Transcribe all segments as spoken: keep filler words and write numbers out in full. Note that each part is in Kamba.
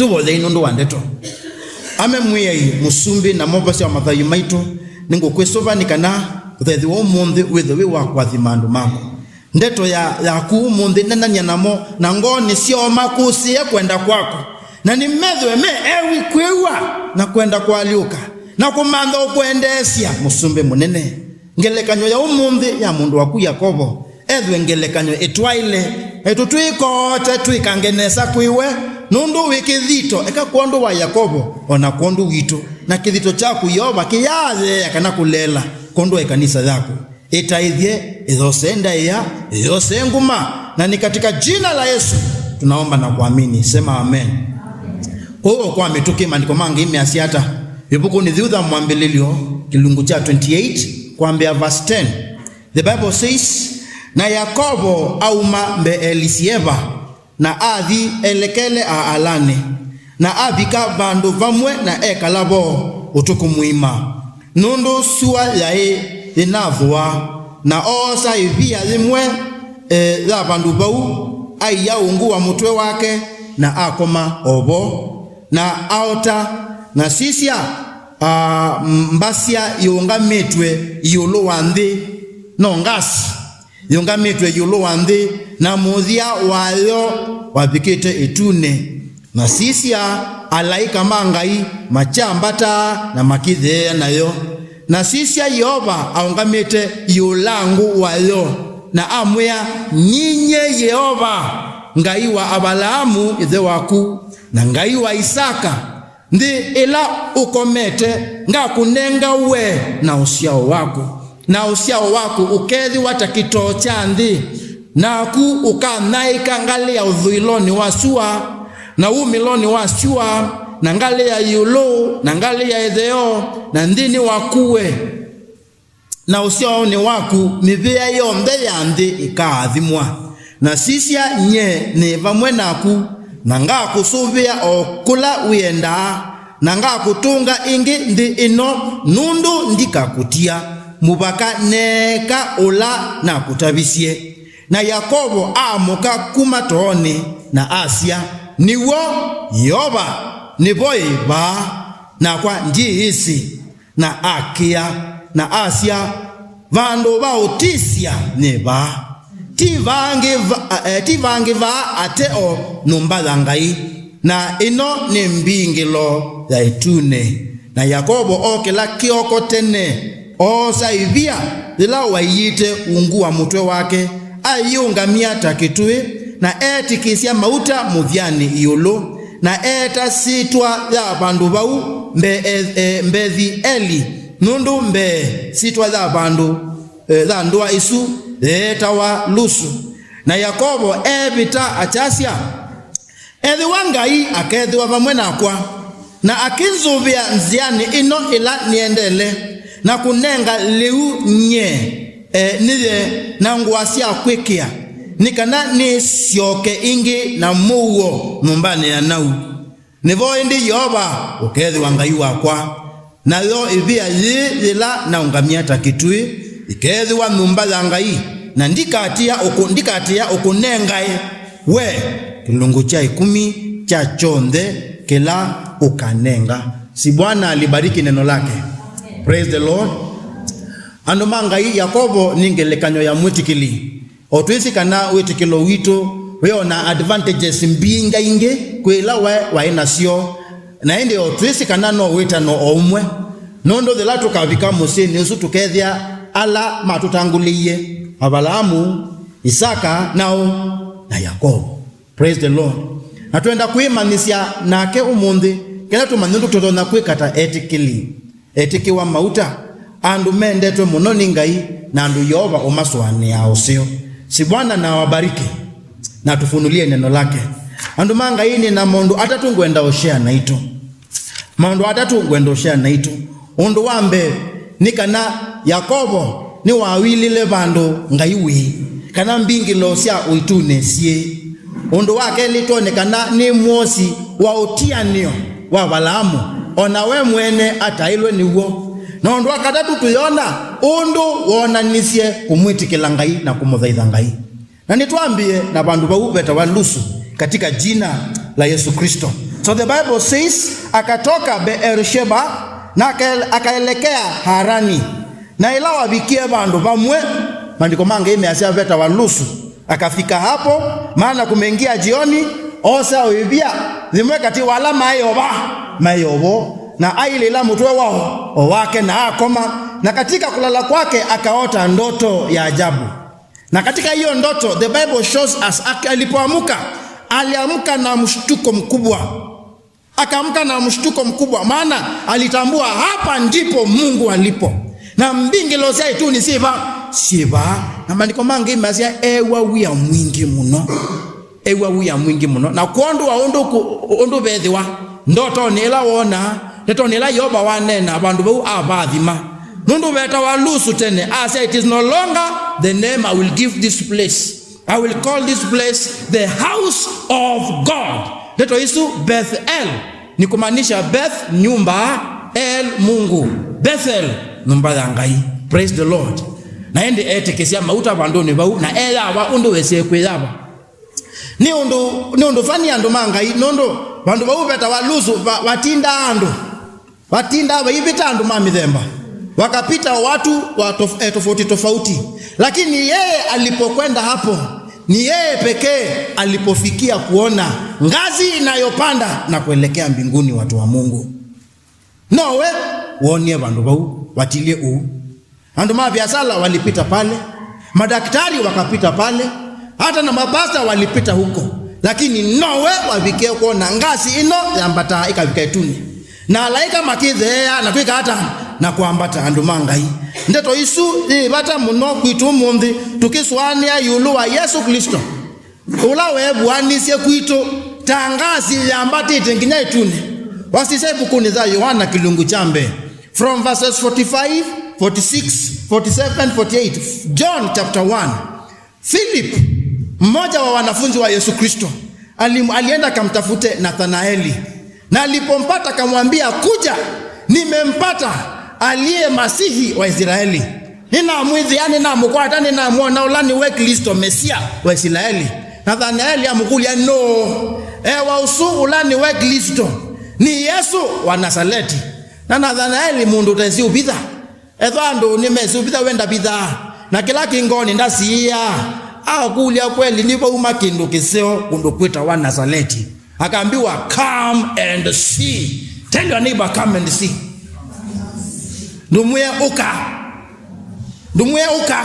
Tũvoyei nũndũ wa ndeto. Ame Mwĩai, Mũsumbĩ na Mwovosya wa mathayũ maitũ, nĩngũkwĩsũva nĩ kana ũthethyo wa ũmũnthĩ wĩthwe wĩ wa kũathima andũ maku. Ndeto ya, yaku ũmũnthĩ nenany'a namo, na ngoonĩ syoo makũsĩĩe kwenda kwaku, na nĩmethĩwe me ewi kwĩw'a na kwenda kũalyũka, na kũmantha ũkwendeesya, Mũsumbĩ Mũnene. Ngelekany'o ya ũmũnthĩ ya mũndũ waku Yakovo ethwe ngelekany'o ĩtwaĩle, na ĩtũtw'ĩkote twĩkange nesa kwĩ we, nũndũ wĩ kĩthito, eka kwondũ wa Yakovo, o na kwondũ witũ, na kĩthito kyaku Yeova kĩyaayeea kana kũleela kwondũ wa ĩkanisa yaku. Ĩtaĩthye, ĩyosee ndaĩa, ĩyosee nguma, na ni katika jina la Yesu tunaomba na kuamini. Sema amen. Kwoou kwa mĩtũkĩ, maandĩko ma Ngai measya ata? Ĩvukunĩ yĩu ya Mwambĩlĩlyo, kĩlungu kya twenty-eight, kwambĩa verse ten. The Bible says, "Na Yakovo auma Mbeeli-sieva, na athi elekele Aalani, na avika vandũ vamwe na ekala vo ũtukũ mũima, nũndũ sua yaĩ yĩnathũa. Na oosa ĩvia yĩmwe, e, ya vandũ vau, aia ungu wa mũtwe wake, na akoma o vo, na aota, na sisya, a, mbasya yĩũngamĩtw'e ĩũlũ wa nthĩ, no ngasi, yĩũngamĩtw'e ĩũlũ wa nthĩ, na mũthya wayo wavikĩte ĩtunĩ. Na sisya, alaĩka ma Ngai makyambataa na makĩtheea nayo. Na sisya, Yeova aũngamĩte ĩũlangũ wayo, na amwĩa, 'Ninyie Yeova, Ngai wa Avalaamu ĩthe waku, na Ngai wa Isaka. Nthĩ ĩla ũkomete ngakũnenga we na ũsyao waku, na ũsyao waku ũkeethĩwa ta kĩtoo kya nthĩ, naku ũkanyaĩĩka ngalĩ ya ũthũĩlonĩ wa sua, na wumĩlonĩ wa syũa, na ngalĩ ya ĩũlũ, na ngalĩ ya ĩtheo, na nthĩnĩ waku we na ũsyaonĩ waku mĩvĩa yonthe ya nthĩ ĩkaathimwa. Na sisya, nyie nĩ vamwe naku, na ngakũsũvĩa o kũla wĩendaa, na ngakũtũnga ĩngĩ nthĩ ĩno, nũndũ ndikakũtia mũvaka neeka ũla nakũtavisye. Na Yakovo aamũka kuma toonĩ, na asya, 'Nĩ w'o, Yeova nĩvo ĩ vaa, nakwa ndyĩĩsĩ. Na akĩa, na asya, 'Vandũ va ũtĩsya nĩ vaa, ti vangĩ va, eh, ti vangĩ vaa ate o nyũmba ya Ngai, na ĩno nĩ mbingĩlo ya ĩtunĩ.' Na Yakovo ookĩla kĩoko tene, oosa ĩvia yĩla waĩĩte ungu wa mũtwe wake, ayĩũngamya ta kĩtũĩ, na eetĩkĩsya mauta mũthyanĩ ĩũlũ, na eeta syĩtwa ya vandũ vau Mbe-, e, e, Mbethi-eli, nũndũ mbee syĩtwa ya vandũ, e, ya ndũa ĩsu yeetawa Lusu. Na Yakovo eevĩta akyasya, "Ethĩwa Ngai akeethĩwa vamwe nakwa, na akĩnzũvĩa nzĩanĩ ĩno ĩla nĩendele, na kũnenga lĩu nyie, e, nĩye na ngũa sya kwĩkĩa, nĩ kana nĩsyoke ĩngĩ na mũuo nyũmbanĩ ya nau, nĩvo ĩndĩ Yeova ũkeethĩwa Ngai wakwa, nayo ĩvia yĩĩ yĩla naũngamya ta kĩtũĩ ĩkeethĩwa nyũmba ya Ngai, na ndikatĩa ũkũ-, ndikatĩa ũkũnengae we kĩlungu kya ĩkũmi kya kyonthe kĩla ũkanenga." Si Bwana alibariki neno lake. Praise the Lord. Andũ ma Ngai, Yakovo nĩ ngelekany'o ya mwĩtĩkĩli. O twĩsĩ kana wĩtĩkĩlo witũ wĩ o na advantages mbingĩ ingĩ kwĩ ila we waĩ nasyo, na ĩndĩ o twĩsĩ kana no wĩtano o ũmwe, nũndũ yĩla tũkavika mũsyĩnĩ ũsu tũkethĩa ala matũtangũlĩie, Avalaamu, Isaka, naũ, na Yakovo. Praise the Lord. Na twenda kwĩmanyĩsya nake ũmũnthĩ, kenda tũmanye ũndũ tũtonya kwĩka ta etĩkĩli. Etĩkĩwa mauta, andũ mendetwe mũno nĩ Ngai, na andũ Yeova ũmasũanĩaa ũseo. Si Bwana na awabariki na atufunulie neno lake. Andũ ma Ngai, nĩ na maũndũ atatũ ngwenda ũshare naitũ. Maũndũ atatũ ngwenda ũshare naitũ. Ũndũ wa mbee nĩ kana Yakovo nĩwawilile vandũ Ngai wĩ, kana mbingĩlo sya ũitunĩ syĩ. Ũndũ wa kelĩ, twone kana nĩ mwosi wa ũtianĩo wa Avalaamu, o na we mwene ataĩlwe nĩw'o. Na ũndũ wa katatũ, tũyona ũndũ woonanisye kũmwĩtĩkĩla Ngai na kũmũthaitha Ngai. Na nĩtwambĩe na vandũ vau vetawa Lusu, katika jina la Yesu Kristo. So the Bible says, akatoka Beersheba na akael-, akaelekea Harani. Na ĩla wavikie vandũ vamwe, maandĩko ma Ngai measya vetawa Lusu. Akafika hapo, maana kumeingia jioni, oosa ĩvia yĩmwe katĩ wa ala maĩ o va, maĩ o vo, na ailĩla mũtwe wao o wake na akoma, na katika kulala kwake akaota ndoto ya ajabu. Na katika hiyo ndoto, the Bible shows us, ak-, alipoamka, aliamka na mshtuko mkubwa. Akaamka na mshtuko mkubwa, maana alitambua hapa ndipo Mungu alipo. Na mbingĩlo sya ĩtunĩ syĩ va? Syĩ va. Na maandĩko ma Ngai measya eew'a wia mwingĩ mũno. Eew'a wia mwingĩ mũno. Na kwondũ wa ũndũ kũ-, ũndũ vethĩwa ndotonĩ ĩla wona, ndetonĩ ĩla Yeova waneena, vandũ vau avaathima. Nũndũ vetawa Lusu tene, asya, "It is no longer the name I will give this place. I will call this place the house of God." Ndeto isu, Bethel, nĩ kũmaanisha Beth, nyũmba, El, Mungu. Bethel, nyũmba ya Ngai. Praise the Lord. Na ĩndĩ etĩkĩsya mauta vandũnĩ vau, na eyava ũndũ wesie kwĩyava. Nĩ ũndũ, nĩ ũndũ fani andũ ma Ngai, nũndũ vandũ vau vetawa Lusu, va-, vatindaa andũ. Vatindaa vaivĩta andũ ma mĩthemba. Wakapita watu wa tof-, eh, tofauti tofauti. Lakini yeye alipokwenda hapo, ni yeye pekee alipofikia kuona ngazi inayopanda na kuelekea mbinguni, watu wa Mungu. Nowe wonie vandũ vau vatilyĩ ũu. Andũ ma biasala walipita pale, madaktari wakapita pale, hata na mapasta walipita huko, lakini nowe wavikie kwona ngasi ĩno yambataa ĩkavika ĩtunĩ, na alaĩka makĩtheea na kwĩka ata? Na kwambata. Andũ ma Ngai, ndeto isu yĩ vata mũno kwitũ ũmũnthĩ, tũkĩsũanĩa ĩũlũ wa Yesũ Klĩsto. Ũla weevuanisye kwitũ ta ngasi yambatĩte nginya ĩtunĩ. Wasisya ĩvukunĩ ya Yoana kĩlungu kya mbee, from verses forty-five, forty-six, forty-seven, forty-eight. John chapter one. Philip, mmoja wa wanafunzi wa Yesu Kristo, alim-, alienda akamtafute Nathanaeli, na alipompata akamwambia, "Kuja, nimempata aliye Masihi wa Israeli." Nĩnamwĩthĩa, nĩnamũkwata, nĩnamwona ũla nĩwe Klĩsto, Mesia wa Isilaeli. Nathanaeli amũkũlya, "Nũũ?" Ewa ũsu ũla nĩwe Klĩsto, nĩ Yesũ wa Nasaleti. Na Nathanaeli mũndũ ũtesĩ ũvitha. Ethwa andũ nĩmesĩ ũvitha, we ndavithaa, na kĩla kĩ ngoonĩ ndasiĩaa. Akũlya, "Kweli nĩvauma kĩndũ kĩseo kũndũ kwĩtawa Nasaleti?" Akaambiwa, "Come and see." Tell your neighbor, "Come and see." Ndũmwĩe, "Ũka." Ndũmwĩe, "Ũka."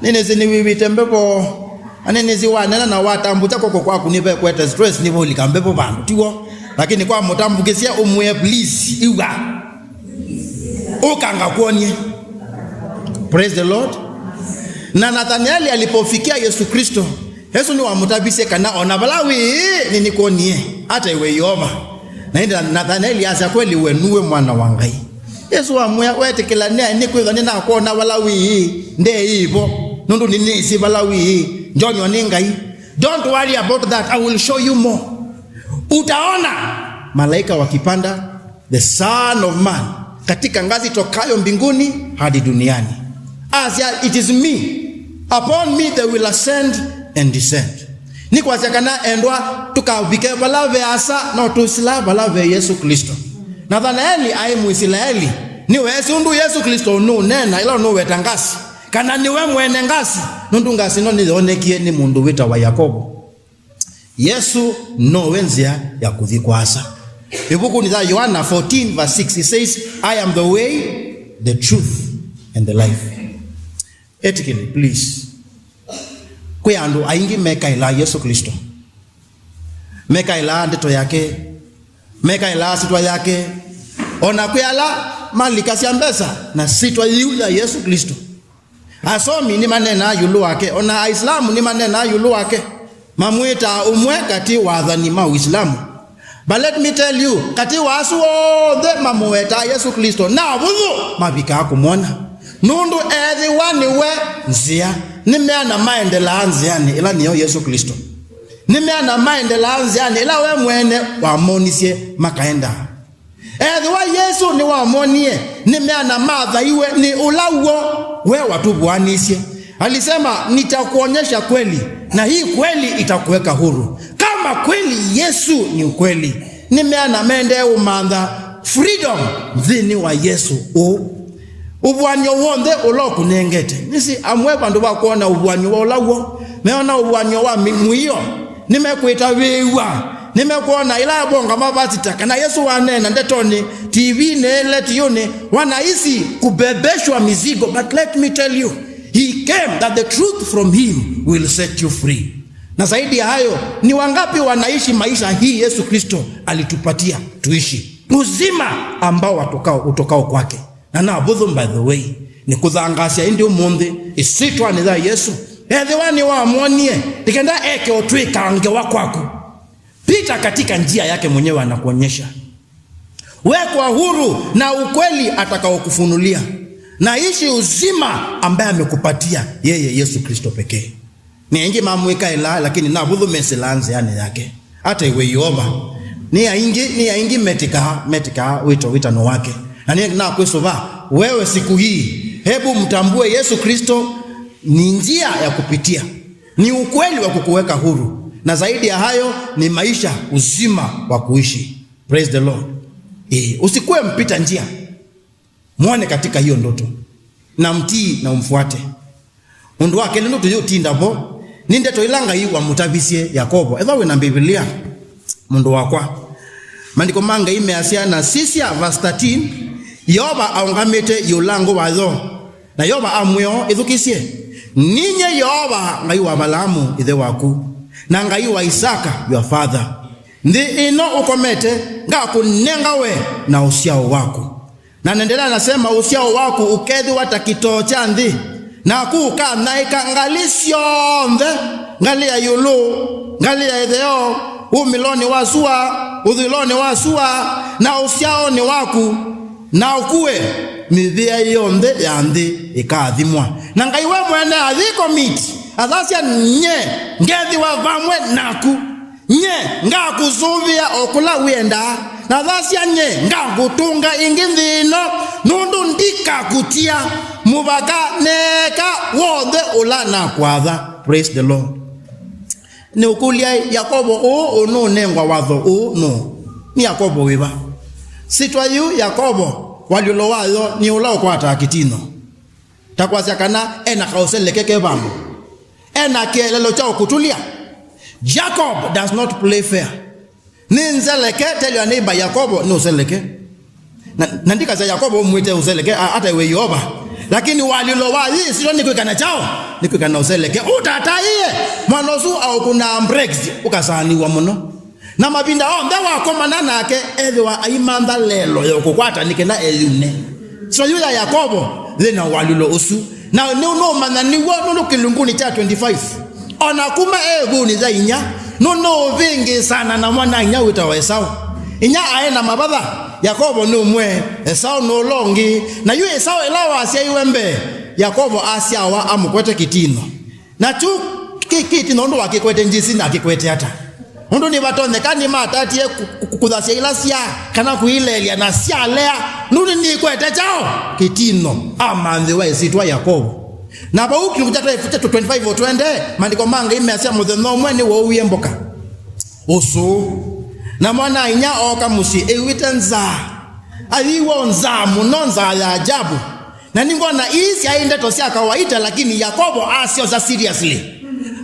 Nĩnĩsĩ nĩwĩw'ĩte mbevo. Na nĩnĩsĩ wanena na watambũkya kw'oko kwaku nĩvekwete stress, nĩvaũlika mbevo vandũ, tiw'o? Lakini kwa mũtambũkĩsya ũmwĩe, "Please, iw'a. Ũka ngakwony'e." Praise the Lord. Na Nathanieli alipofikia Yesu Kristo, Yesu nĩwamũtavisye kana, "O na vala wĩĩ, nĩnĩkwonie, hata iwe Yeova." Na ĩndĩ Nathanieli asya, "Kweli we nuwe Mwana wa Ngai." Yesu amwĩa, "Wetĩkĩla nĩaĩ nĩkwĩthwa nĩnakwona vala wĩĩ, ndeĩvo, nũndũ nĩnĩsĩ vala wĩĩ, ndyonywa nĩ Ngai." Don't worry about that, I will show you more. Utaona malaika wakipanda the Son of Man katika ngazi tokayo mbinguni hadi duniani. Asya, "It is me. Upon me they will ascend and descend." Nĩ kwasya kana, endwa, tũkavike vala ve Asa, no tũsila vala ve Yesũ Klĩsto. Nathanaeli aĩ Mũisilaeli, nĩweesĩ ũndũ Yesũ Klĩsto ũnũũneena ĩla ũnũweta ngasi, kana nĩwe mwene ngasi, nũndũ ngasi ĩno nĩyoonekie nĩ mũndũ wĩtawa Yakovo. Yesũ nowe nzĩa ya kũthi kwa Asa. Ĩvukunĩ ya Yohana fourteen verse six, it says, "I am the way, the truth, and the life." Ĩtĩkĩlĩ, please. Kwĩ andũ aingĩ mekaĩlaa Yesũ Klĩsto. Mekaĩlaa ndeto yake. Mekaĩlaa syĩtwa yake. O na kwĩ ala malikasya mbesa na syĩtwa yĩu ya Yesũ Klĩsto. Asomi nĩmaneenaa ĩũlũ wake, o na Aisilamu nĩmaneenaa ĩũlũ wake, mamwĩtaa ũmwe katĩ wa athani ma Ũisilamu. But let me tell you, katĩ wa asu onthe mamũwetaa Yesũ Klĩsto, nĩ avũthũ mavikaa kũmwona, nũndũ ethĩwa nĩwe nzĩa, nĩmeana maendelaa nzĩanĩ ĩla nĩyo Yesũ Klĩsto. Nĩmeana maendelaa nzĩanĩ ĩla we mwene wamonisye makaendaa. Ethĩwa Yesũ nĩwamonie, nĩmeana mathaiwe nĩ ũla w'o we watũvuanisye. Alisema, "Nitakuonyesha kweli, na hii kweli itakuweka huru." Kama Kama kweli Yesu ni ukweli, nĩmeana mendee ũmantha freedom nthĩnĩ wa Yesu. Ũ ũvuan'yo w'onthe ũla ũkũnengete. Nĩsĩ amwe vandũ va kwona ũvuan'yo wa ũla w'o, meona ũvuan'yo wa mi- mũio. Nĩmekwĩtavĩĩw'a, nĩmekwona ĩla abonga mavasita kana Yesu waneena ndetonĩ, T V-nĩ, letiyũnĩ, wanahisi kubebeshwa mizigo. But let me tell you, he came that the truth from him will set you free. Na zaidi ya hayo, ni wangapi wanaishi maisha hii Yesu Kristo alitupatia tuishi? Uzima ambao watokao, utokao kwake. Na navũthũ, by the way, nĩ kũthangaasya ĩndĩ ũmũnthĩ ĩsyĩtwanĩ ya Yesu. Ethĩwa nĩwamwonie, nĩkenda eke ũtw'ĩka ngewa kwaku. Pita katika njia yake mwenyewe, anakuonyesha. Wekwa huru na ukweli atakaokufunulia. Na ishi uzima ambaye amekupatia yeye Yesu Kristo pekee. Nĩ aingĩ mamwĩkaĩlaa, lakini navũthũ mesĩlaa nzĩanĩ yake. Ata iwe Yeova. Nĩ aingĩ, nĩ aingĩ metĩkaa, metĩkaa wĩto, wĩtano wake. Na nĩ nakwĩsũva, wewe siku hii, hebu mtambue Yesu Kristo ni njia ya kupitia. Ni ukweli wa kukuweka huru. Na zaidi ya hayo, ni maisha, uzima wa kuishi. Praise the Lord. Eh, usikuwe mpita njia. Mwone katika hiyo ndoto. Na mtii na umfuate. Ũndũ wa kelĩ, ndoto yũtinda vo. Nĩ ndeto ila Ngai wamũtavisye Yakobo. Ethĩwa wĩ na Mbivilia, mũndũ wakwa. Maandĩko ma Ngai measya, na sisya, verse thirteen, Yeova aũngamĩte ĩũlangũ wayo. Na Yeova amwĩa ũũ, ĩthukĩsye, ninyie Yeova, Ngai wa Avalaamu, ĩthe waku, na Ngai wa Isaka, your father. Nthĩ ĩno ũkomete, ngakũnenga we na ũsyao waku. Na nendelea nasema, ũsyao waku ũkethĩwa ta kĩtoo kya nthĩ, naku ũkanyaĩka ngalĩ syonthe, ngalĩ ya ĩũlũ, ngalĩ ya ĩtheo, wumĩlonĩ wa sua, ũthũĩlonĩ wa sua, na ũsyaonĩ waku, na ũkue, mĩvĩa yonthe ya nthĩ ĩkaathimwa. Na Ngai we mwene athi commit, athasya, nye ngethĩwa vamwe naku. Nye ngakũsũvĩa o kũla wĩendaa, na thasya, nye ngakũtũnga ĩngĩ nthĩ ĩno, nũndũ ndikakũtia mũvaka neeka w'onthe ũla nakwatha. Praise the Lord. Nĩũkũlya, Yakovo ũũ ũnũnengwa watho ũũ nũũ? Nĩ Yakovo wĩva? Syĩtwa yĩu Yakovo, walĩũlo wayo nĩ ũla ũkwataa kĩtino. Ta kwasya kana ena kaũseleke ke vandũ. Ena kĩeleelo kya ũkũtũlya. Jacob does not play fair. Nĩ nzeleke, tell your neighbor, Yakobo nĩ ũseleke. Na, na ndikasya Yakobo ũmwĩte ũseleke, a- ata iwe Yeova. Lakini walĩlo wa yĩsĩlo nĩ kwĩkana kyaũ? Nĩ kwĩkana ũseleke. Ũtataĩe, mwana ũsu aũkũnaa brakes, ũkasaanĩw'a mũno. Na mavinda onthe wakomana nake, ethĩwa aimantha lelo ya ũkũkwata nĩ kenda eyune. So yu ya Yakobo yĩ na walĩlo ũsu. Na nĩ nũũmanya nĩw'o nũndũ kĩlungunĩ kya twenty-five, o na kuma e ĩvunĩ ya inya, nũnũũvĩngĩĩsana na mwana-a-inya wĩtawa Esau. Inya aĩ na mavatha, Yakobo nũmwĩe, Esau nũla ũngĩ. Na yu Esau ĩla wasyaiwe mbee, Yakobo asyawa amũkwete kĩtino. Na kyu kĩ kĩtino ũndũ wakĩkwete, ndyĩsĩ nakĩkwete ata. Ũndũ nĩvatonyeka nĩmatatie kũ- kũ- kũthasya ila sya kana kũileelya na syalea, nũndũ nĩkwete kyaũ? Kĩtino. Amanthĩwa ĩsyĩtwa Yakobo. Na vau kĩlungu kya twenty-five o twende, maandĩko ma Ngai measya mũthenya ũmwe nĩwoowie mboka ũsũũ. Na mwana-a-inyia ooka mũsyĩ ew'ĩte nzaa. Ayĩw'a nzaa mũno, nzaa ya ajabu. Na nĩngwona ii syaĩ ndeto sya kawaita, lakini Yakobo asyosa seriously.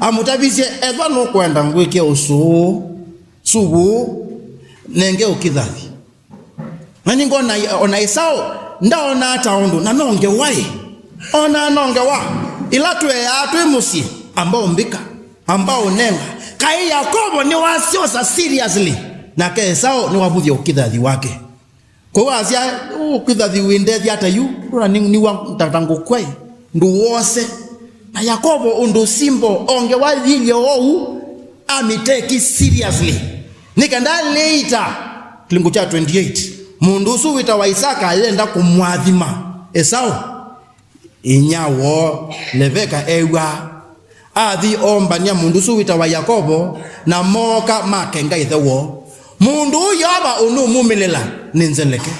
Amũtavisye, ethwa nũkwenda ngwĩkĩe ũsũũ, suvu, nenge ũkithathi. Na nĩngwona ona Esau ndaonaa ta ũndũ, na no ngewa ĩ. Onaa no ngewa. Ĩla tweeaa twĩ mũsyĩ, amba ũmbĩka, amba ũnenga. Kaĩ Yakobo nĩwasyosa seriously, nake Esau nĩwavũthya ũkithathi wake. Kwoou asya, ũkithathi wĩndethya ata yu? Ndũna nĩ- nĩwa ta- ta ngũkwai, ndũwose. Na Yakobo ũndũ simple, o ngewa yĩilye oou, amiteki seriously. Nĩ kenda later, kĩlungu kya twenty-eight, mũndũ ũsu wĩtawa Isaka ayenda kũmwathima Esau. Inyia woo, Leveka ew'aa, athi oombany'a mũndũ ũsu wĩtawa Yakobo, na mooka makenga ĩthe woo. Mũndũ ũũ Yeova ũnũmumĩlĩla nĩ nzeleke.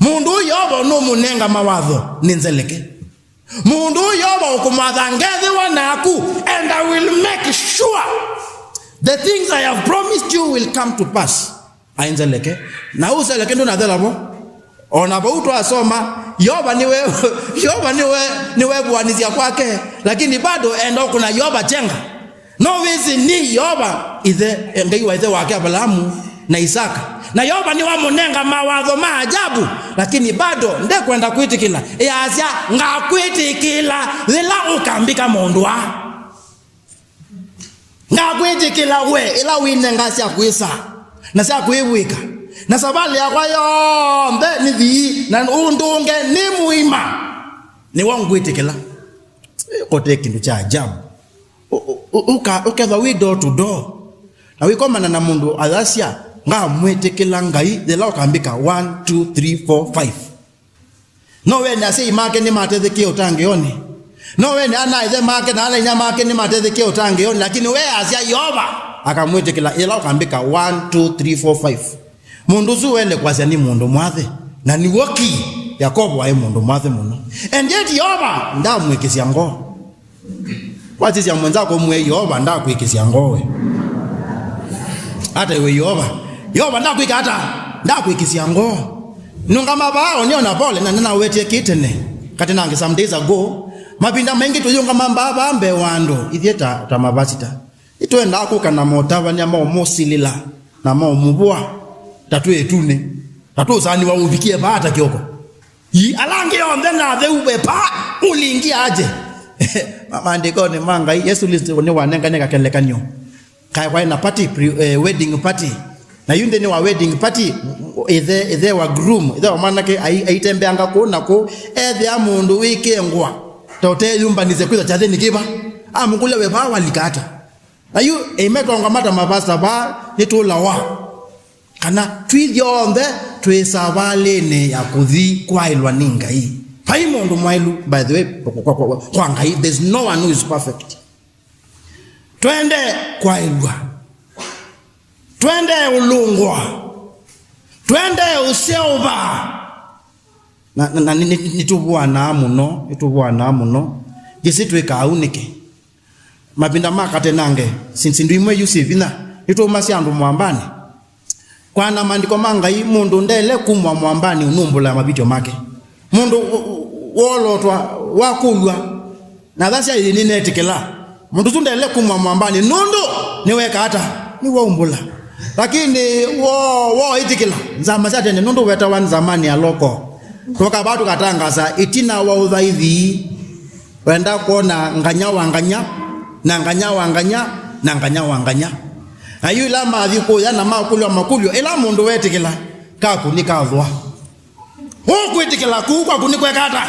Mũndũ ũũ Yeova ũnũmũnenga mawatho nĩ nzeleke. Mũndũ ũũ Yeova ũkũmatha ngethĩwa naku, and I will make sure The things I have promised you will come to pass. Ainzeleke. Na ũseleke ndũnathela vo. O na vau twasoma, Yeova nĩwe, Yeova nĩwe, nĩwevuanisya kwake, lakini bado enda ũkũna Yeova kyenga. No wĩsĩ nĩ Yeova, ithe, Ngai wa ithe wake Avalaamu na Isaka. Na Yeova nĩwamũnenga mawatho ma ajabu, lakini bado ndekwenda kwĩtĩkĩla. Easya, ngakwĩtĩkĩla yĩla ũkambĩka maũndũ aa. Ngakwĩtĩkĩla we ĩla wĩnenga sya kwĩsa na sya kwĩvw'ĩka, na savalĩ yakwa yonthe nĩ thii, na ũndũnge nĩ mũima. Nĩw'o ngwĩtĩkĩla. Kote kĩndũ kya ajabu. Ũ-, ũ-, ũ-, ũka-, ũkethwa wĩ door to door, na wĩkomana na mũndũ ayasya, ngamwĩtĩkĩla Ngai yĩla ũkambĩka one, two, three, four, five. No wene asyai make nĩmatethekie ũtangĩĩonĩ. No wene ana-a-ĩthe make na ana-a-inyia make nĩmatethekie ũtangĩĩonĩ, lakini we asya Yeova akamwĩtĩkĩla yĩla ũkambĩka one, two, three, four, five. Mũndũ ũsu wene kwasya nĩ mũndũ mwathe, na nĩw'o ki Yakovo aĩ mũndũ mwathe mũno. And yet Yeova ndamwĩkĩsya ngoo. Wasisya mwenzako, mwĩe, "Yeova ndakwĩkĩsya ngoo we." Ata iwe Yeova. Yeova ndakwĩka ata? Ndakwĩkĩsya ngoo. Nũngama vaa, ũnĩona pole, na nĩnawetie kĩtene. Katĩ nange some days ago, mavinda maingĩ tũyũngama mbaa vaa mbee wa andũ, ithyĩ ta, ta mavasita. Nĩtwendaa kũka na motavany'a ma ũmũsilĩla na ma ũmũvũa, ta twĩ ĩtunĩ, ta tũũsaanĩwa ũvikie vaa ta kĩoko. Ii, ala angĩ onthe na atheu ve pa, ũlingia aje? Ma-, maandĩkonĩ ma Ngai, Yesũ Klĩsto nĩwanengane kakelekanyo. Kaĩ kwaĩ na party, pre-, eh, wedding party. Na yu nthĩnĩ wa wedding party, ĩthe, ĩthe wa groom, ĩthe wa mwanake, ai-, aitembeanga kũũ na kũũ, ethĩa mũndũ wĩkĩe ngũa, ta ũteyũmbanĩsye kwĩtha kyathĩnĩ kĩva. Amũkũlya, "We vaa walika ata?" Na yu, ĩmetwonga mata mavasa vaa, nĩtũlawa. Kana twĩthyonthe twĩ savalĩnĩ ya kũthi kwaĩlwa nĩ Ngai. Vai mũndũ mwaĩlu, by the way, kwa, kwa, kwa, kwa Ngai, there's no one who is perfect. Twende kwaĩlwa. Twende ũlũngwa. Twende ũseũva. Na, na, na nĩ, nĩ, nĩtũvũanaa mũno, nĩtũvũanaa mũno. Ngĩsĩ twĩkaa ũu nĩkĩ? Mavinda ma katenange, si-, sindu imwe yu syĩ vinya, nĩtwaumasya andũ mwambanĩ. Kwana maandĩko ma Ngai, mũndũ ndele kumwa mwambanĩ ũnũmbũla mavĩtyo make. Mũndũ wo-, wo-, wolotwa, wakũlw'a, na athasya, "Ĩĩ, nĩneetĩkĩla." Mũndũ ũsu ndele kumwa mwambanĩ, nũndũ nĩweka ata? Nĩwaumbũla. Lakini wo-, wooĩtĩkĩla, nzama sya tene, nũndũ wetawa nzamani ya loko. Twoka vaa tũkatangasa, ĩtina wa ũthaithi, wenda kwona nganya wa nganya, na nganya wa nganya, na nganya wa nganya. Na yu ĩla mathi kũya na makũlw'a makũlyo, ĩla mũndũ wetĩkĩla, kaku nĩkathwa. Ũkwĩtĩkĩla kũu kwaku nĩkweka ata?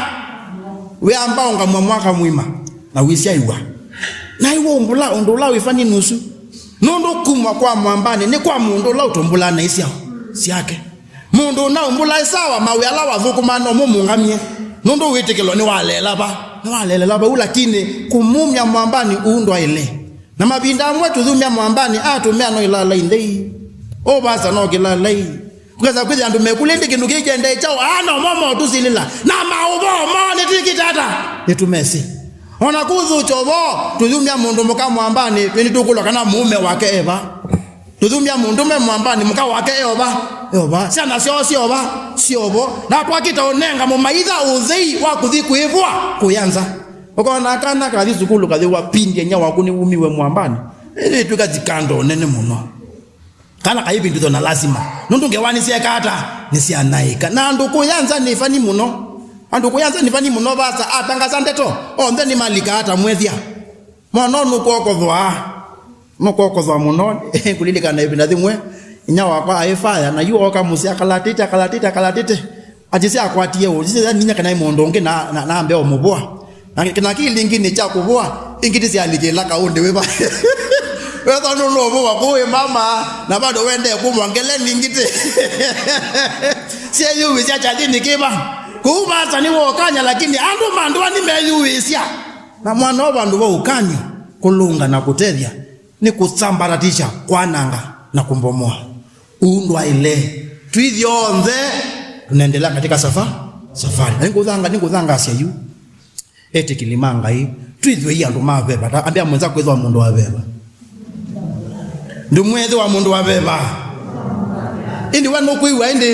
Wĩamba ũngamwa mwaka mũima, na wĩsyaĩwa. Na iwe ũmbũla ũndũ ũla wĩvani nusu. Nũndũ kumwa kwa mwambanĩ nĩ kwa mũndũ ũla ũtũmbũlaa na isyaũ syake. Mũndũ ũnaumbũla ĩsawa mawĩa ala wathũkũmaa no mũmũngamye, nũndũ wĩtĩkĩlo nĩwaleela va, nĩwaleelela vau, lakini kũmumya mwambanĩ ũu ndwaĩle. Na mavinda amwe tũyumya mwambanĩ, atũmĩa no ilalai nthei. Ũvasa no kĩlalai. Kũkesa kwĩthĩa andũ mekũlya ĩndĩ kĩndũ kĩĩ kĩendee kyaũ, aa no mo motũsilĩla. Na maũvoo moo nĩtwĩkĩte ata? Nĩtũmesĩ. O na kũthũkya ũvoo, tũyumya mũndũ mũka mwambanĩ, twĩ nĩtũkũlwa kana mũũme wake e va. Tũthumya mũndũme mwambanĩ, mũka wake e o va? E o va? Syana syoo syĩ o va? Syĩ o vo. Na twakĩte ũnenga mũmaitha ũthei wa kũthi kwĩvũa kũya nza. Ũkona kana kathi sukulu kathi wapindie inyia waku nĩwumiwe mwambanĩ. Ĩtwĩka thikando nene mũno. Kana kaivindũthwa na lasima. Nũndũ ngewa nĩsyeeka ata? Nĩsyanaĩka. Na andũ kũya nza nĩ vani mũno. Andũ kũya nza nĩ vani mũno, vasa atangasa ndeto. Onthe nĩmalika ata mwethya? Mwana ũyũ nũkwokothwa, nũkwokothwa mũno. Kũlilikana ĩvinda yĩmwe, inyia wakwa aĩ faya, na yu ooka mũsyĩ akalatĩte, akalatĩte, akalatĩte. Akyĩsĩ akwatie ũũ, kyĩsĩ ninya kana ĩ mũndũ ũngĩ na, na, na ambe ũmũvũa. Na kĩ-, na kĩ lingĩ nĩ kya kũvũa, ingĩ ti syalikĩla kaũndĩ wĩva. Wethwa nũnũvũa kũĩ mama, na bado wendee kũmwa ngele ningĩ ti. Syeyũĩsya kyathĩnĩ kĩva. Kũu vasa nĩ wokanya, lakini andũ ma ndũa nĩmeyũĩsya. Na mwana o vandũ va ũkany'o, kũlũnga na kũtethya, nĩ kũsambaratisha, kwananga, na kũmbomoa. Ũu ndwaĩle. Twĩthyonthe tunaendelea katika safa-, safari. Na nĩngũthanga-, nĩngũthangaasya yu. Etĩkĩli ma Ngai, twĩthwei andũ ma veva. Ta-, ambĩa mwenzako kwĩthwa mũndũ wa veva. Ndũmwĩthĩwa mũndũ wa veva. Ĩndĩ we nũkwĩw'a ĩndĩ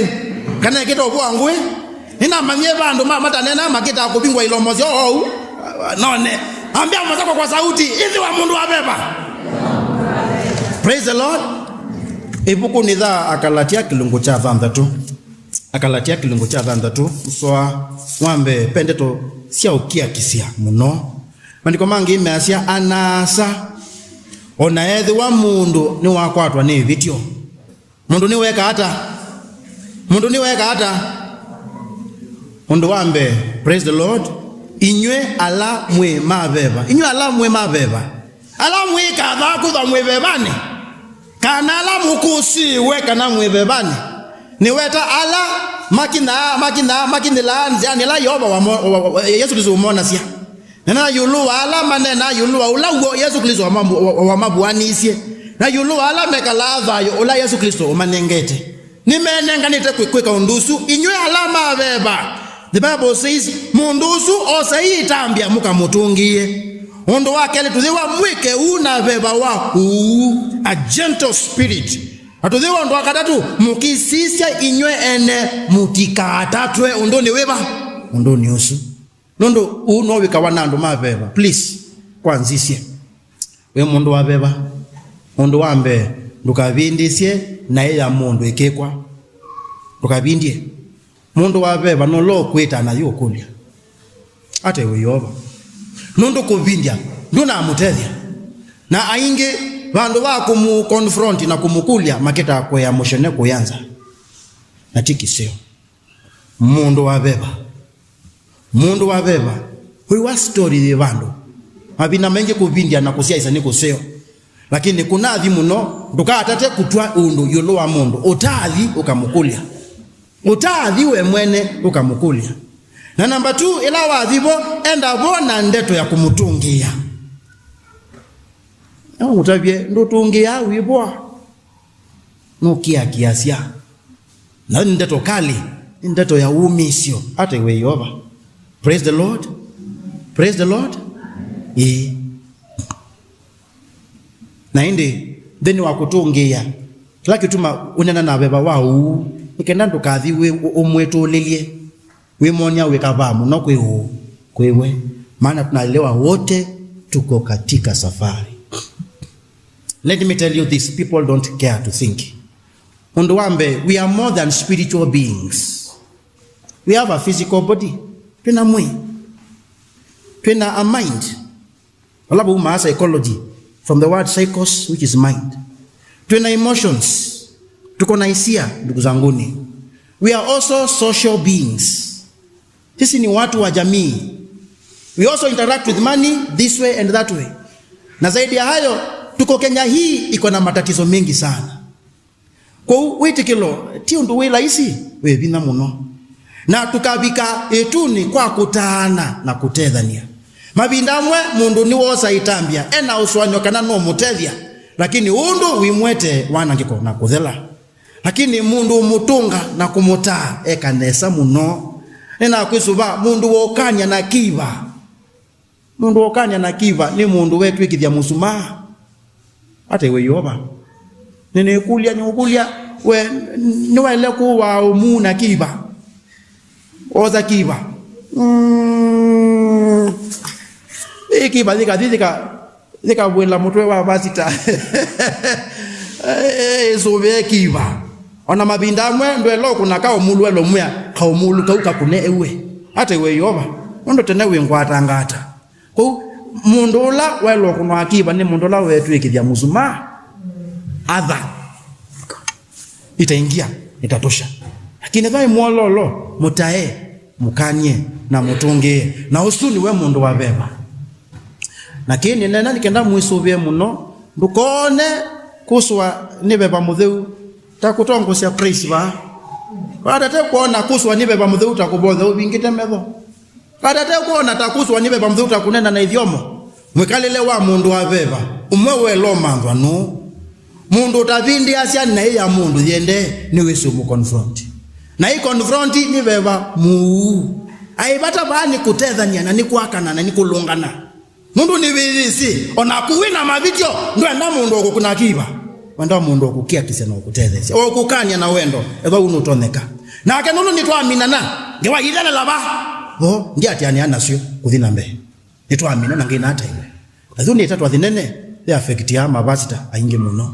kana ĩkĩta ũvũa ngũĩ? Nĩnamanyie vandũ ma matanena makĩtaa kũvingwa ilomo syoo ou. None. Ambia mwenzako kwa sauti, ĩthĩwa mũndũ wa veva. Praise the Lord. Ĩvukunĩ ya Akalatia kĩlungu kya thanthatũ. Akalatia kĩlungu kya thanthatũ, mũsoa wa mbee, ve ndeto sya ũkiakisya mũno. Maandĩko mangĩ measya, ana-a-asa, o na ethĩwa mũndũ nĩwakwatwa nĩ ĩvĩtyo. Mũndũ nĩweka ata? Mũndũ nĩweka ata? Ũndũ wa mbee, praise the Lord, inyw'ĩ ala mwĩ ma veva, inyw'ĩ ala mwĩ ma veva, ala mwĩkathaa kwĩthwa mwĩ vevanĩ, kana ala mũkũsĩĩwe kana mwĩ vevanĩ, nĩweta ala makinyaa, makinyaa, makinyĩlaa nzĩanĩ ĩla Yeova wamo-, wa, wa, Yesũ Klĩsto ũmonasya. Na na ĩũlũ wa ala maneenaa ĩũlũ wa ũla w'o Yesũ Klĩsto wamavu-, wa, wa, wamavuanisye, na ĩũlũ wa ala mekalaa thayũ ũla Yesũ Klĩsto ũmanengete. Nĩmenenganĩte kwĩ-, kwĩka ũndũ ũsu, inyw'ĩ ala ma veva. The Bible says, mũndũ ũsu osei ĩtambya mũkamũtũngĩĩe. Ũndũ wa kelĩ, tũyĩwa mwĩke ũu na veva wa ũuu, a gentle spirit. Na tũyĩwa ũndũ wa katatũ, mũkĩsisya inyw'ĩ ene mũtikaatatwe ũndũnĩ wĩva? Ũndũnĩ ũsu. Nũndũ ũu no wĩkawa na andũ ma veva. Please, kwa nzisye. Wĩ mũndũ wa veva. Ũndũ wa mbee, ndũkavindĩsye naĩ ya mũndũ ĩkĩkwa. Ndũkavindye. Mũndũ wa veva nũla ũkwĩta na yu ũkũlya. Ate wĩ Yeova. Nũndũ kũvindya, ndũnamũtethya. Na aingĩ, vandũ va kũmũ confront na kũmũkũlya, makĩtaa kũea mũshene kũya nza. Na ti kĩseo. Mũndũ wa veva. Mũndũ wa veva. Wĩwa story yĩ vandũ. Mavinda maingĩ kũvindya na kũsyaĩsa nĩ kũseo. Lakini kũnathi mũno, ndũkatate kũtw'a ũndũ ĩũlũ wa mũndũ. Ũtathi ũkamũkũlya. Ũtathi we mwene ũkamũkũlya. Na namba two, ĩla wathi vo, enda vo na ndeto ya kũmũtũngĩĩa. No ũtavye, ndũtũngĩaa wĩ voa. Nũkiakiasya. Na nĩ ndeto kali, nĩ ndeto ya wũmĩĩsyo. Ate we Yeova. Praise the Lord. Praise the Lord. Ĩĩ. Na ĩndĩ, nthĩnĩ wa kũtũngĩĩa, kĩla kĩtuma ũneena na veva wa ũu, nĩ kenda ndũkathi wĩ, ũ-, ũmwĩtũlĩlye, wĩmony'a wĩ kavaa mũno kwĩ ũũ, kwĩ we, maana tunaelewa wote tuko katika safari. Let me tell you this, people don't care to think. Ũndũ wa mbee, we are more than spiritual beings. We have a physical body. Twĩna mwĩĩ. Twĩna a mind. Vala vaumaa psychology, from the word psychos, which is mind. Twĩna emotions. Tuko na hisia, ndugu zanguni. We are also social beings. Sisi ni watu wa jamii. We also interact with money this way and that way. Na zaidi ya hayo, tuko Kenya hii iko na matatizo mengi sana. Kwoou wĩtĩkĩlo ti ũndũ wĩ laisi, wĩ vinya mũno. Na tũkavika ĩtunĩ kwa kũtaana na kũtethany'a. Mavinda amwe mũndũ nĩwosa ĩtambya, ena ũsũanĩo kana nũmũtethya, lakini ũndũ wĩmwete wanangĩko na kũthela. Lakini mũndũ ũmũtũnga na kũmũtaa eka nesa mũno. Nĩnakwĩsũva mũndũ wokany'a na kĩiva. Mũndũ ũkany'a na kĩiva nĩ mũndũ wetw'ĩkĩthya mũsumaa. Ate we Yeova. Nĩnĩkũlya, nĩũkũlya, we nĩwaĩle kũwaa ũmuu na kĩiva? Osa kĩiva. Mm. Ĩ kĩiva yĩkathi yĩka, yĩkavwĩla mũtwe wa vasita. Ĩsũvĩe kĩiva. Ona mavinda amwe ndwela ũkũna kaũmulu, ela ũmwĩa kaũmulu kau kakũne ew'e. Ate we Yeova. Nũndũ tene wĩngwatanga ata? Kwoou, mũndũ ũla waĩlwe kũnwa kĩiva nĩ mũndũ ũla weetw'ĩkĩthya mũsumaa. Atha. Itaingia, itatosha. Lakini vai mwololo, mũtae, mũkany'e, na mũtũngĩĩe. Na ũsu nĩwe mũndũ wa veva. Na kĩĩ nĩneena nĩ kenda mwĩsũvĩe mũno, ndũkone kũswa nĩ veva mũtheu ta kũtongosya praise vaa. Watate kwona kũswa nĩ veva mũtheu ta kũvoya ũvingĩte metho. Katate kwona ta kũswa nĩ veva mũtheu ta kũneena na ithyomo. Mwĩkalĩle wa mũndũ wa veva, ũmwe wela ũmanthwa nũũ? Mũndũ ũtavindĩasya naĩ ya mũndũ yĩendee nĩwĩsĩ ũmũconfront. Na ĩ confront nĩ veva mũuu. Aĩ vata vaa nĩ kũtethany'a na nĩ kwakana na nĩ kũlũngana. Nũndũ nĩwĩyĩsĩ, o naku wĩ na mavĩtyo, ndwenda mũndũ ũkũkũna kĩiva. Wenda wa mũndũ ũkũkiakisya na ũkũtetheesya, ũkũkany'a na wendo, ethwa ũu nũtonyeka. Nake nũndũ nĩtwaminana, ngewa ithelela va? Vo, ndiatĩanĩa nasyo kũthi na mbee. Nĩtwaminana, Ngai nataĩwe. Na yu nĩ ĩtatwa thĩnene yĩ affectia mavasita aingĩ mũno.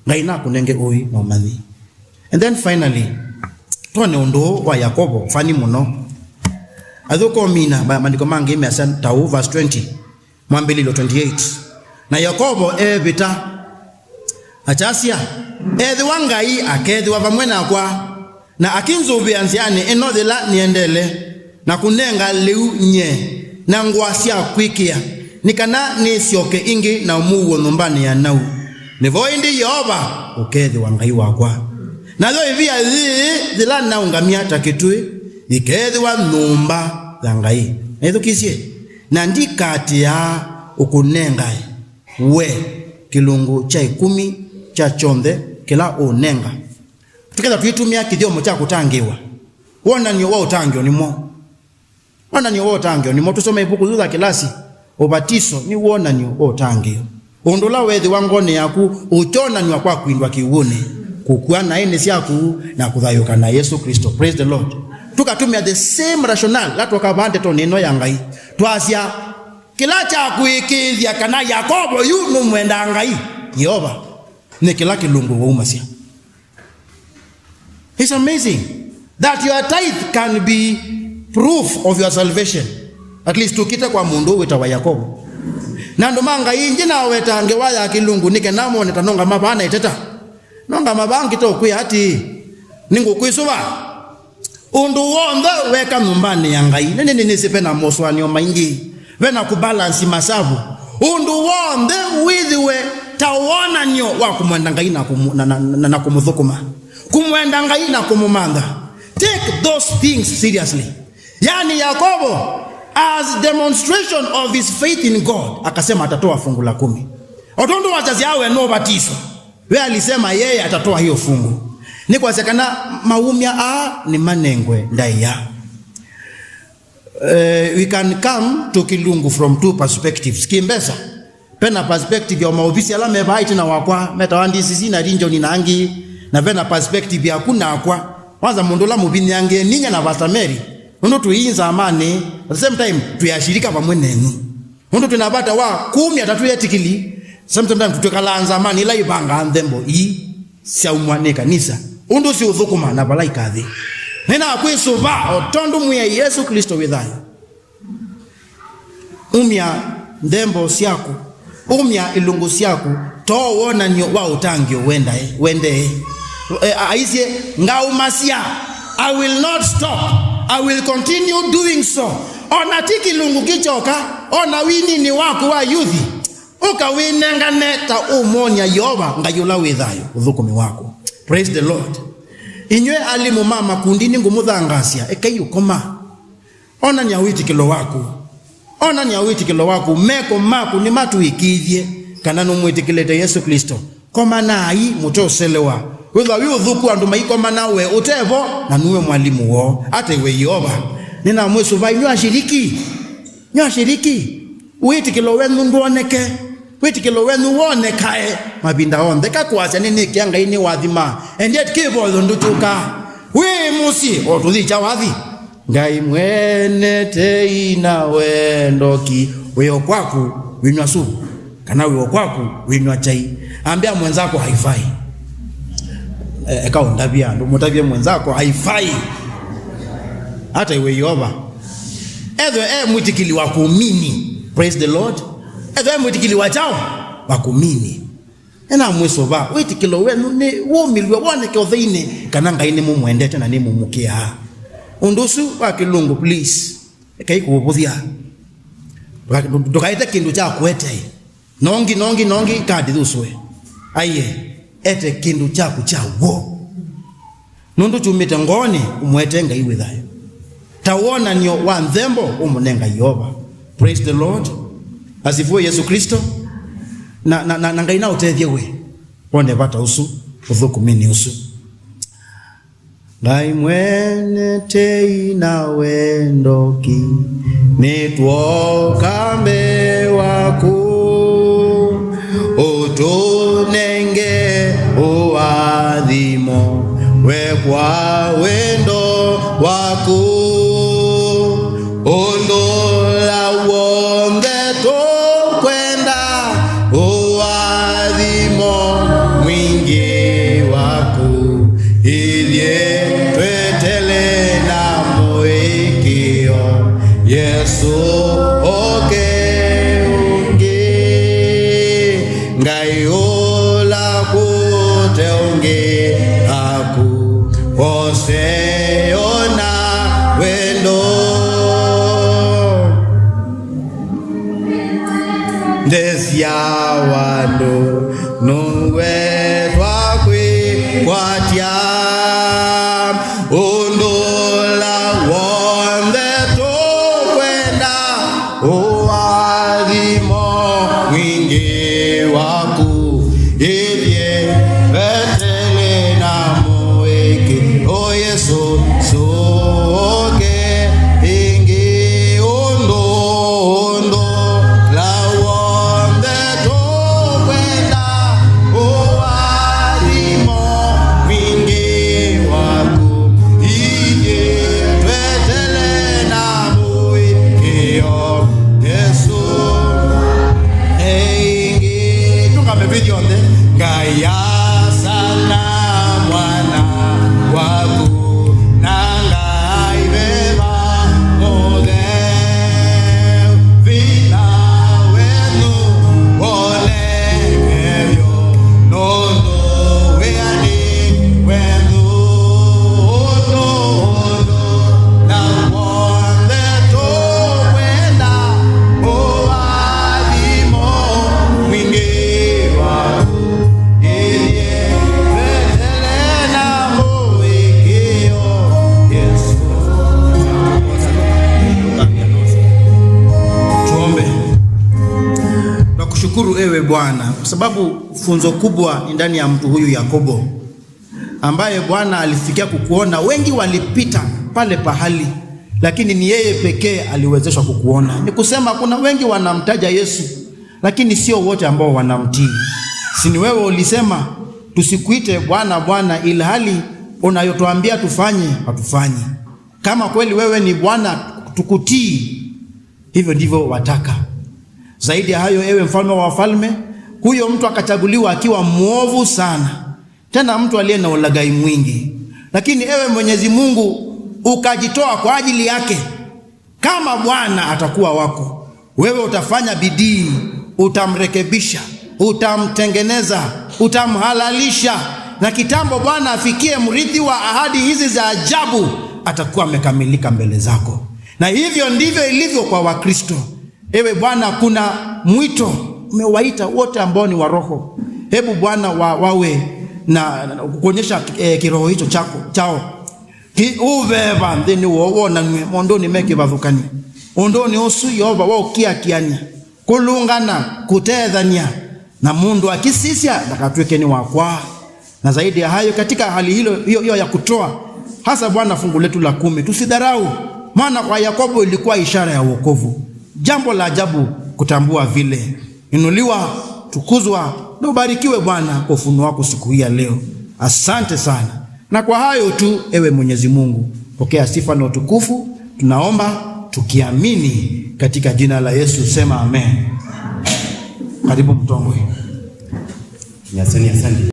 Ngai nakũnenge ũĩ na ũmanyi. And then finally, twone ũndũ ũũ wa Yakovo, funny mũno. Athũkũmina ma-, maandĩko mangĩ measya ta ũũ, verse twenty, mwambĩlĩlyo twenty-eight. Na Yakovo eevĩta, akyasya, "Ethĩwa Ngai akeethĩwa vamwe nakwa, na akĩnzũvĩa nzĩanĩ ĩno yĩla nĩendele, na kũnenga lĩu nyie, na ngũa sya kwĩkĩa, nĩ kana nĩsyoke ĩngĩ na mũuo nyũmbanĩ ya naũ, nĩvo ĩndĩ Yeova ũkeethĩwa Ngai wakwa. Nayo ĩvia yĩĩ yĩla naũngamya ta kĩtũĩ, yĩkeethĩwa nyũmba ya Ngai." Na ĩthukĩĩsye, "Na ndikatĩaa ũkũnengae we kĩlungu kya ĩkũmi kya kyonthe kĩla ũũnenga." Tũkethwa tũitũmĩa kĩthyomo kya kũtangĩĩwa, wonany'o wa ũtangĩĩo nĩ mwaũ? Wonany'o wa ũtangĩĩo nĩ mwaũ? Tũsoma ĩvuku yu ya kĩlasi, ũvatiso nĩ wonany'o wa ũtangĩĩo. Ũndũ ũla weethĩwa ngoonĩ yaku ũkyonanw'a kwa kwindwa kĩw'ũnĩ, kũkua naĩ nĩ syaku, na kũthayũũka na Yesũ Klĩsto. Praise the Lord. Tũkatũmĩa the same rationale la twoka vaa ndetonĩ ĩno ya Ngai. Twasya, kĩla kya kũĩkĩĩthya kana Yakovo yu nũmwendaa Ngai, Yeova, nĩ kĩla kĩlungu waumasya. It's amazing that your tithe can be proof of your salvation. At least tũkĩte kwa mũndũ ũũ wĩtawa Yakovo. Na andũ ma Ngai aingĩ naweta ngewa ya kĩlungu nĩ kana mone ta nongama vaa na ĩteta. Nongama vaa ngĩte ũkwĩa atĩĩ, nĩngũkwĩsũva. Ũndũ w'onthe weka nyũmbanĩ ya Ngai, nĩ, nĩ, nĩ, nĩsĩ ve na mosũanĩo maingĩ, ve na kũbalansi masavu. Ũndũ w'onthe wĩthĩwe ta wonany'o wa kũmwenda Ngai na kũmũ-, na, na, na, na kũmũthũkũma, kũmwenda Ngai na kũmũmantha. Take those things seriously. Yaani Yakobo, as demonstration of his faith in God, akasema atatoa fungu la kumi. O tondũ watasya awe no batiswa. We alisema yeye atatoa hiyo fungu. Nĩ kwasya kana maumya aa nĩmanengwe ndaĩa. Eh, we can come to kĩlungu from two perspectives. Kĩmbesa, vena perspective ya maovisi ala me vaa ĩtina wakwa, metawa D C C na region na angĩ, na vena perspective yaku nakwa. Kwanza mũndũ ũla mũvinyangĩe ninyie na Pastor Mary, nũndũ twĩ nzamanĩ, at the same time, twĩ ashirika vamwe nenyu. Nũndũ twĩ na vata wa kumya ta twĩ etĩkĩli, sometimes tũtwĩkalaa nzamanĩ ila ivangaa nthembo ii syaumwa nĩ kanisa. Ũndũ ũsu ũthũkũma na vala ikathi. Nĩnakwĩsũva o tondũ Mwĩai Yesũ Klĩsto wĩ thayũ. Umya nthembo syaku, umya ilungu syaku, to wonany'o wa ũtangĩĩo wendae, wendee. E, a-, aisye, ngaumasya, I will not stop, I will continue doing so. Ona ti kĩlungu kĩkyoka, ona winini waku wa yuthi, ũka wĩnengane ta ũmwony'a Yeova Ngai ũla wĩ thayũ ũthũkũmi waku. Praise the Lord. Inyw'ĩ alimũ ma makundi, nĩngũmũthangaasya, ekai ũkoma. Onany'a wĩtĩkĩlo waku. Onany'a wĩtĩkĩlo waku. Meko maku nĩmatũĩkĩĩthye kana nũmwĩtĩkĩlĩte Yesũ Klĩsto. Komanai mũteũselewa. Wĩthwa wĩ ũthũku andũ maikomana we ũtevo, na nue mwalimu woo. Ata iwe Yeova. Nĩnamwĩsũva inyw'ĩ ashiriki. Inyw'ĩ ashiriki. Wĩtĩkĩlo wenyu ndwoneke. Wĩtĩkĩlo wenyu wonekae mavinda onthe. Kakwasya nĩnĩkĩa Ngai nĩwathima. And yet kĩvoyo ndũkyũkaa. Wĩ mũsyĩ, o tũthikya wathi. Ngai mwene tei na wendo ki, wĩ o kwaku wĩnyw'a supu, kana wĩ o kwaku wĩnyw'a chai. Ambĩa mwenzako hi-fi. E-, eka ũndavye andũ, mũtavye mwenzako hi-fi. Ata iwe Yeova. Ethwe e mwĩtĩkĩli wa kũmini. Praise the Lord. Ethwe e mwĩtĩkĩli wa chao, wa kũmini. Nĩnamwĩsũva, wĩtĩkĩlo wenyu nĩ wũmĩlw'e woneke ũtheinĩ kana Ngai nĩmũmwendete na nĩmũmũkĩaa. Ũndũ ũsu wa kĩlungu, please, ekai kũũvũthya. Ndũka-, ndũ-, ndũkaete kĩndũ kya kũete. Nongi, nongi, nongi, kadi thusũe. Aiye, ete kĩndũ kyaku kya w'o. Nũndũ kyumĩte ngoonĩ, ũmũetee Ngai wĩ thayũ. Ta wonany'o wa nthembo ũmũnenga Yeova. Praise the Lord. Asifiwe Yesu Kristo. Na, na, na, na Ngai na ũtethye we wone vata ũsu ũthũkũminĩ ũsu. Ngai mwene tei na wendo ki, nĩtwoka mbee waku, ũtũnenge Athimo we kwa wendo waku, ũndũ ũla w'onthe tũkwenda, ũathimo mwingĩ waku, ithyĩ twetele na mũĩkĩĩo, Yesũ oke ũngĩ. Ngai ũla kũte ũngĩ taku, wose ona wendo. Nthĩ sya andũ nũwetwa kwĩkwatya, ũndũ ũla w'onthe tũkwenda, ũathimo mwingĩ waku, ithyĩ twetele na mũĩkĩĩo, Yesũ oke ĩngĩ. Ũndũ, ũndũ ũla w'onthe tũkwenda, ũathimo mwingĩ waku, ithyĩ twetele na mũĩkĩĩo, Yesũ ĩngĩ. Tũngame vĩthyonthe. Ngai Asa na Mwana waku, na Ngai Veva Mũtheu, vinya wenyu woneke vyũ, nũndũ wĩanĩ wenyu ũndũ ũndũ na w'onthe tũkwenda, ũathimo mwingĩ waku, ithyĩ twetele na mũĩkĩĩo, Yesũ. Tuombe. Tunakushukuru ewe Bwana kwa sababu funzo kubwa ni ndani ya mtu huyu Yakobo, ambaye Bwana alifikia kukuona. Wengi walipita pale pahali, lakini ni yeye pekee aliwezeshwa kukuona. Ni kusema kuna wengi wanamtaja Yesu, lakini sio wote ambao wanamtii. Si ni wewe ulisema tusikuite Bwana, Bwana, ilhali unayotuambia tufanye, hatufanyi? Kama kweli wewe ni Bwana, tukutii. Hivyo ndivyo wataka. Zaidi ya hayo, ewe Mfalme wa wafalme, huyo mtu akachaguliwa akiwa mwovu sana, tena mtu aliye na ulaghai mwingi. Lakini ewe Mwenyezi Mungu, ukajitoa kwa ajili yake. Kama Bwana atakuwa wako, wewe utafanya bidii, utamrekebisha, utamtengeneza, utamhalalisha, na kitambo Bwana afikie mrithi wa ahadi hizi za ajabu, atakuwa amekamilika mbele zako. Na hivyo ndivyo ilivyo kwa Wakristo. Ewe Bwana, kuna mwito, umewaita wote ambao ni wa roho. Hebu Bwana wa, wawe na, na kuonyesha, eh, kiroho hicho chako, chao. Ki ũveva nthĩnĩ woo wonanw'e maũndũnĩ me kĩvathũkany'o. Ũndũnĩ ũsu Yeova wa ũkiakiany'a, kũlũngana, kũtethany'a, na mũndũ akĩsisya ndakatw'ĩke nĩ wa kwaa. Na zaidi ya hayo, katika hali hilo, hiyo, hiyo ya kutoa, hasa Bwana, fungu letu la kumi, tusidharau, maana kwa Yakobo ilikuwa ishara ya wokovu. Jambo la ajabu kutambua vile. Inuliwa, tukuzwa, na ubarikiwe Bwana kwa ufunuo wako siku hii ya leo. Asante sana. Na kwa hayo tu, ewe Mwenyezi Mungu, pokea sifa na utukufu, tunaomba tukiamini katika jina la Yesu, sema amen. Karibu mtongwe. Asante, asante.